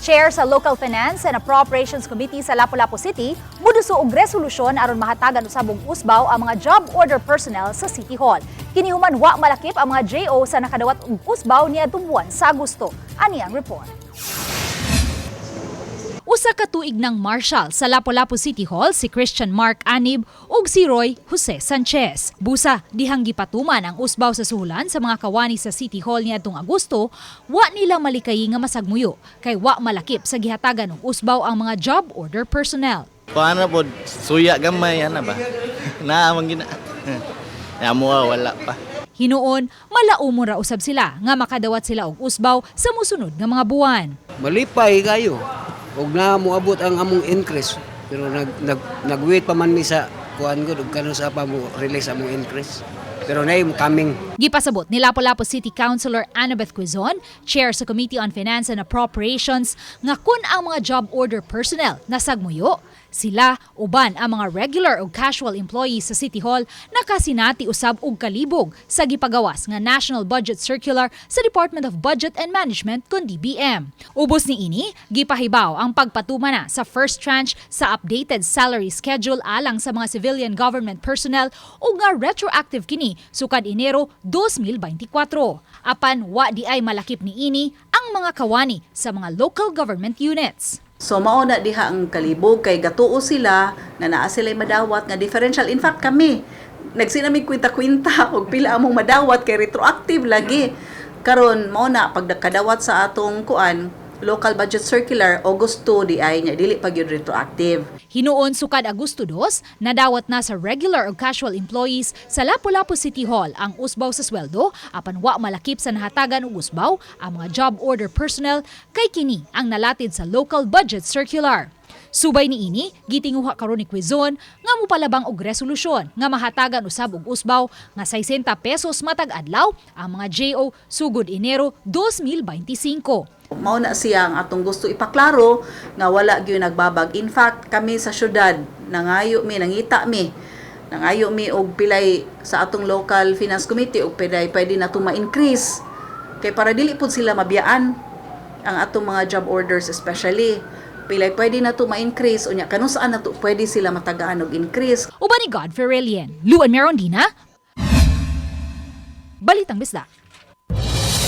Chair sa Local Finance and Appropriations Committee sa Lapu-Lapu City, muduso og resolusyon aron mahatagan usab og usbaw ang mga job order personnel sa City Hall. Kini human wa malakip ang mga JO sa nakadawat og usbaw niadtong buwan sa Agosto. Ani ang report. Usa ka tuig ng marshal sa Lapu-Lapu City Hall si Christian Mark Anib ug si Roy Jose Sanchez. Busa dihang gipatuman ang usbaw sa suhulan sa mga kawani sa City Hall niadtong Agosto, wa nila malikayi nga masagmuyo kay wa malakip sa gihatagan og usbaw ang mga job order personnel. Paano po, suya gamay, ano ba? Naamang gina. Amo wala pa. Hinuon, malaumon ra usab sila nga makadawat sila og usbaw sa musunod nga mga buwan. Malipay kayo. Og na moabot ang among increase. Pero nag nag nag-wait pa man mi sa kuan gud og kanus-a pa mo release among increase. Pero nay coming. Gipasabot ni Lapu-Lapu City Councilor Annabeth Quizon, chair sa Committee on Finance and Appropriations, nga kun ang mga job order personnel nasagmuyo, sila uban ang mga regular o casual employees sa City Hall nakasinati usab og kalibog sa gipagawas nga National Budget Circular sa Department of Budget and Management kon DBM. Ubos niini, gipahibaw ang pagpatuman na sa first tranche sa updated salary schedule alang sa mga civilian government personnel ug nga retroactive kini sukad Enero 2024. Apan wa diay malakip niini ang mga kawani sa mga local government units. So mao na diha ang kalibog kay gatuo sila nga naa sila madawat nga differential. In fact, kami nagsinami kwinta-kwinta og pila among madawat kay retroactive lagi. Karon mao na pag kadawat sa atong kuan, local budget circular, August 2 diay nya dili pa gyud retroactive. Hinuon sukad Agosto 2, nadawat na sa regular o casual employees sa Lapu-Lapu City Hall ang usbaw sa sweldo apan wa malakip sa nahatagan og usbaw ang mga job order personnel kay kini ang nalatid sa local budget circular. Subay niini, gitinguha karon ni Quizon nga mopalabang og resolusyon nga mahatagan usab og usbaw nga 60 pesos matag adlaw ang mga JO sugod Enero 2025. Mao na siya ang atong gusto ipaklaro nga wala gyud nagbabag. In fact, kami sa syudad nangayo mi, nangita mi. Nangayo mi og pilay sa atong local finance committee og pilay pwede na ma-increase kay para dili pud sila mabiyaan ang atong mga job orders, especially pilay pwede na to ma-increase unya kanus-a na to pwede sila matagaan og increase. Uban ni Godfrey Relien, Luan Merondina, Balitang Bisdak.